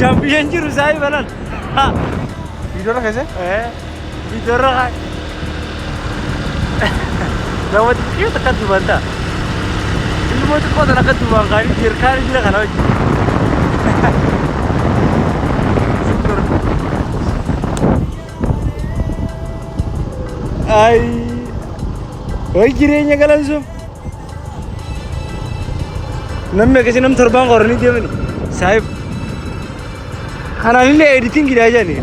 Bishaan biyya hin jiru saahiba laal. Viidiyoorra keessa? Viidiyoorra kaa'e. Nama xiqqoo takka duubaan ta'a. Ilmoo xiqqoo tana akka duubaan kaa'anii jeerkaanii jira kana wajjin. Ay, way jireenya galansu. Namni akkasii nam torbaan qoranii deemani. Saayib. Kanaan illee editing dha jedhani.